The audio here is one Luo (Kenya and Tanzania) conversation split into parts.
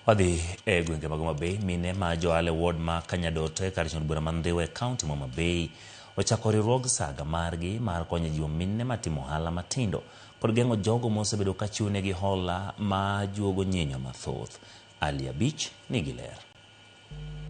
Wadhi e gwenge mag Homa Bay, mine ma johala e ward ma Kanyadoto e kar od bura ma Ndhiwa e kaunti ma Homa Bay ochako riwruog saga margi mar konyo jiwo mine matimo ohala matindo kod geng'o jogo mosebedo ka chiwonegi hola ma juogo nyinyo mathoth. Ali Abich nigi ler.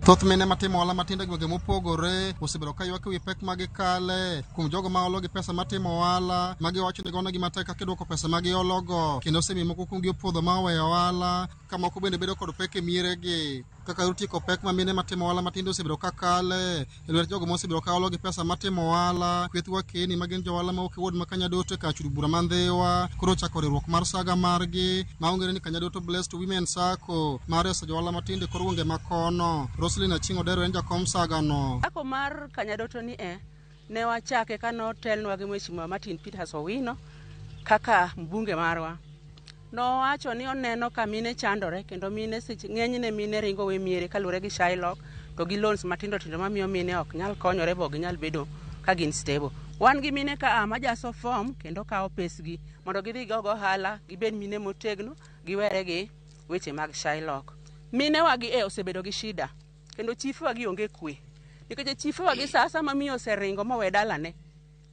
Thoth mine matimo ohala matindo e gwenge mopogore osebedo ka ywak ewi pek ma gikale kuom jogo ma olo gi pesa matimo ohala ma giwacho ni gonegi matek kaka idwoko pesa ma giologo kendo osemiyo moko kuomgi opodho ma oweyo ohala ka moko bende bedo kod pek e mieregi kaka yor tieko pek ma mine matimo ohala matindo osebedo ka kale e lwet jogo mosebedo ka olo gi pesa matimo ohala. Kweth wakeni ma gin johala mawuok e ward ma Kanyadoto e kar od bura ma Ndhiwa koro ochako riwruok mar saga margi ma ong'ere ni Kanyadoto Blessed Women Sacco mar reso johala matindo e kor gwenge ma kono. Roselyn Achieng' Odero en jakom sagano. Sacco mar Kanyadoto ni e ne wachake ka notelnwa gi Mheshimiwa Martin Peters Owino kaka mbunge marwa. Nowacho ni oneno ka mine chandore kendo mine seche ng'enyne mine ringo we miere kaluwore gi Shylock to gi loans matindo tindo mamiyo mine ok nyal konyore bo ginyal bedo ka gin stable. Wan gi mine ka a majaso form kendo kawo pesgi mondo gidhi gigo ohala gibed mine motegno giwere gi weche mag Shylock. Mine wagi e osebedo gi shida kendo chife wagi onge kwe nikech chife wagi sa asaya miyo oseringo mowe dalane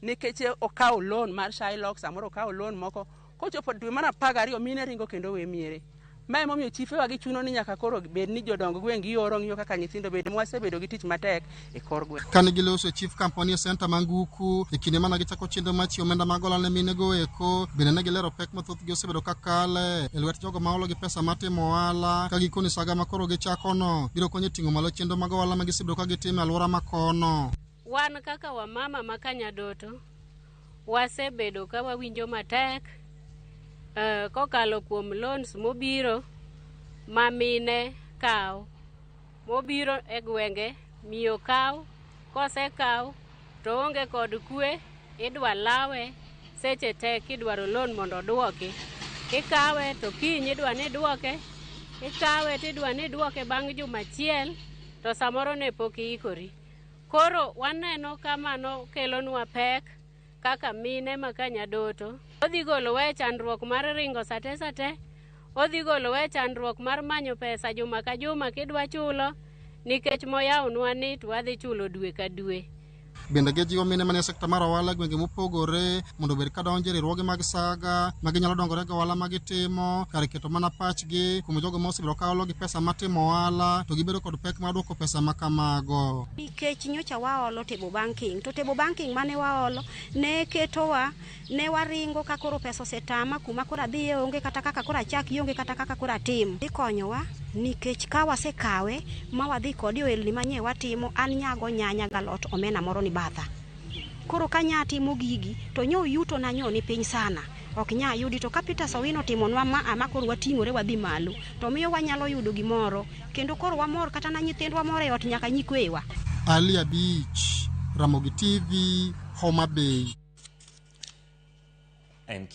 nikech okawo loan mar Shylock samoro okawo loan moko kochopo dwe mar 12 mine ringo kendo we miere. Ma emomiyo chife wagi chuno ni nyaka koro bed ni jodong gweng' gioro ng'iyo kaka nyithindo bed mwasebedo gi tich matek e kor gweng'. Kane giloso e Chief Company Center ma Nguku e kinde mane gichako chenro mar chiwo omenda mag hola ne mine go eko bende ne gilero pek mathoth gi osebedo ka kale e lwet jogo ma olo gi pesa matimo ohala ka gikoni saga ma koro gichako no biro konyo e ting'o malo chenro mag ohala ma gisebedo ka gitimo e alwora ma kono. Wan kaka wamama ma Kanyadoto wasebedo ka wawinjo matek kokalo kuom loans mobiro ma mine kawo mobiro e gwenge miyo kaw kosekaw to onge kod kwe idwa lawe seche te kidwaro loan mondo oduoki ikawe to kiny idwa ni iduoke ikawe tidwa ni iduoke bang' juma achiel to samoro ne pok iikori. Koro waneno ka mano kelonwa pek kaka mine ma Kanyadoto. Odhi golowa e chandruok mar ringo sate sate, odhi golowa e chandruok mar manyo pesa juma ka juma kidwa chulo nikech moyawnwa ni to wadhi chulo dwe ka dwe. Bende gijiwo mine manie sekta mar ohala e gwenge mopogore mondo obed ka donjo e riwruoge mag saga ma ginyalo dongore go ohala ma gitimo kar keto mana pachgi kuom jogo ma osebedo ka olo gi pesa matimo ohala to gibedo kod pek mar duoko pesa ma kamago. Nikech nyocha waolo table banking to table banking mane waolo ne ketowa ne waringo ka koro pesa osetama kuma koro adhiye onge kata kaka koro achak onge kata kaka koro atim. Ikonyowa nikech ka wasekawe ma wadhi kode e ohelni manye watimo an nyago nyanya galot omena moro ni batha. Koro ka nya timo gigi to nyo yuto na nyo ni piny sana ok nya yudi to ka Peter Owino otimonwa ma ama koro wating'ore wadhi malo to miyo wanyalo yudo gimoro kendo koro wamor kata na nyithindwa mor e ot nyaka nyikwewa. Ali Abich, Ramogi TV, Homa Bay. En